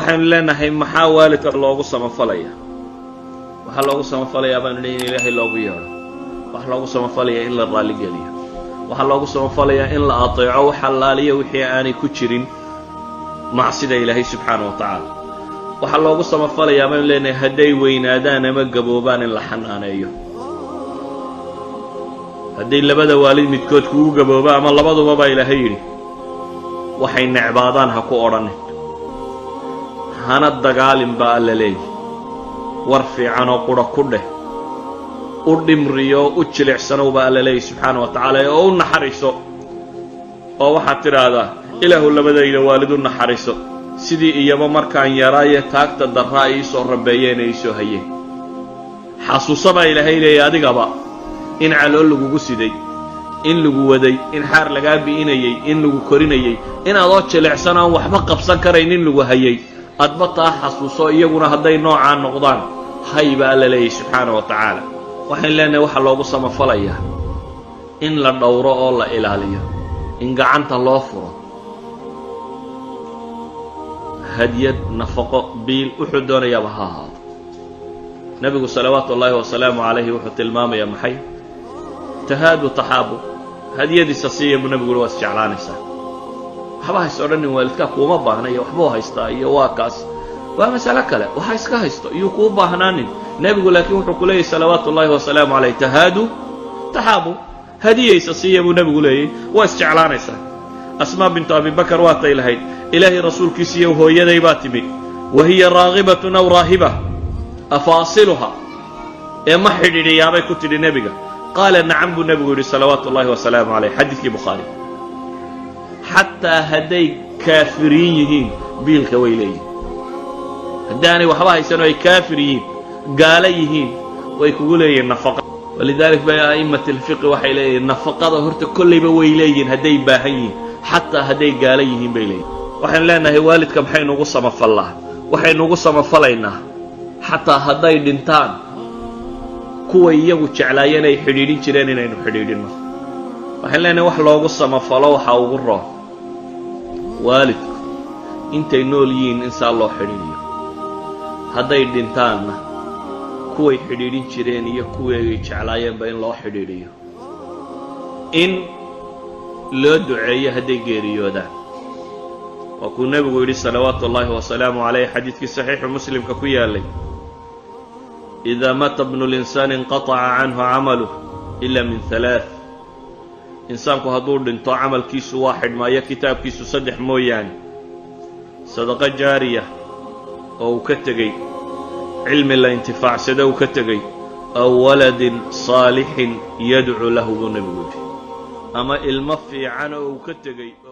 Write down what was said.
Waxaynu leenahay, maxaa waalidka loogu samafalaya? Waxaa loogu samafalayaa, baanu leey, in Ilaahay loogu yeedho. Waxaa loogu samafalayaa in la raalligeliyo. Waxaa loogu samafalayaa in la ateeco wax allaaliya wixii aanay ku jirin macsida Ilaahay subxaana wa tacaala. Waxaa loogu samafalayaa, baynu leenahay, hadday weynaadaan ama gaboobaan in la xanaaneeyo. Hadday labada waalid midkood kugu gabooba ama labaduba, baa Ilaahay yidhi, waxay necbaadaan ha ku odhanin, hana dagaalin, baa Alla leeyihi. War fiicanoo qura ku dheh, u dhimriyo, u jilicsanow, baa Alla leeyahy subxaana wa tacaala, oo u naxariiso, oo waxaad tidhaahdaa: "Ilaahu, labadayda waalid u naxariiso, sidii iyaba markaan yaraaye taagta darraa iisoo rabeeyeen ee iisoo hayeen." Xasuuso, baa Ilaahay leeyay, adigaba in calool lagugu siday, in lagu waday, in xaar lagaa bi'inayey, in lagu korinayey, in adoo jilicsan aan waxba qabsan karayn in lagu hayay. Adba taa xasuuso. Iyaguna hadday noocaa noqdaan, hay, baa Alla leeyahy subxaana wa tacaala. Waxaynu leenahay, waxaa loogu samafalayaa in la dhowro oo la ilaaliyo, in gacanta loo furo, hadyad, nafaqo, biil, wuxuu doonayaaba ha ahaado. Nebigu salawaatu ullaahi wasalaamu calayhi wuxuu tilmaamayaa maxay? "Tahaadu taxaabu", hadiyadiisa siiya, buu nebigu uri, waa isjeclaanaysaa. Waxba hays odhanin waalidkaa kuuma baahna iyo waxbuu haystaa iyo waa kaas, waa masalo kale. Waxa iska haysto iyuu kuu baahnaanin. Nebigu laakiin wuxuu ku leeyahy salawaatu ullaahi wasalaamu calayh: "Tahaadu taxaabu", hadiyaysa siiya, buu nebigu leeyay, waa isjeclaanaysaa. Asmaa bintu Abibakar waatay lahayd: "Ilaahay rasuulkiisiiyo, hooyaday baa timi, wa hiya raagibatun aw raahiba, afa asiluha, ee ma xidhiidhiyaabay ku tidhi nebiga. Qaala nacam, buu nebigu yidhi salawaatu ullahi wasalaamu calayh. Xadiidkii Bukhaari. Xataa hadday kaafiriin yihiin, biilka way leeyihin. Haddaanay waxba haysan oo ay kaafir yihiin, gaalo yihiin, way kugu leeyihiin nafaqa. Walidalik bay a'immat alfiqi waxay leeyihiin nafaqada horta kollayba way leeyihiin hadday baahan yihiin, xataa hadday gaalo yihiin bay leeyihin. Waxaynu leenahay, waalidka maxaynuugu samafallaa? Waxaynuugu samafalaynaa xataa hadday dhintaan, kuway iyagu jeclaayeen ay xidhiidhin jireen inaynu xidhiidhinno. Waxaynu leenahay, wax loogu samafalo waxaa ugu roon waalidku intay nool yihiin in saa loo xidhiidhiyo, hadday dhintaanna kuway xidhiidhin jireen iyo kuwii ay jeclaayeenba in loo xidhiidhiyo, in loo duceeyo hadday geeriyoodaan. Waa kuu nebigu yidhi salawaatu ullaahi wasalaamu calayh, xadiidkii saxiixu Muslimka ku yaalay: "Idaa maata bnu linsaani inqataca canhu camaluh ila min halaath." Insaanku hadduu dhinto, camalkiisu waa xidhmaayo, kitaabkiisu, saddex mooyaane: sadaqo jaariya oo uu ka tegey, cilmi la intifaacsado uu ka tegey, aw waladin saalixin yadcuu lahu, buu nebigu yidhi, ama ilmo fiican oo uu ka tegey oo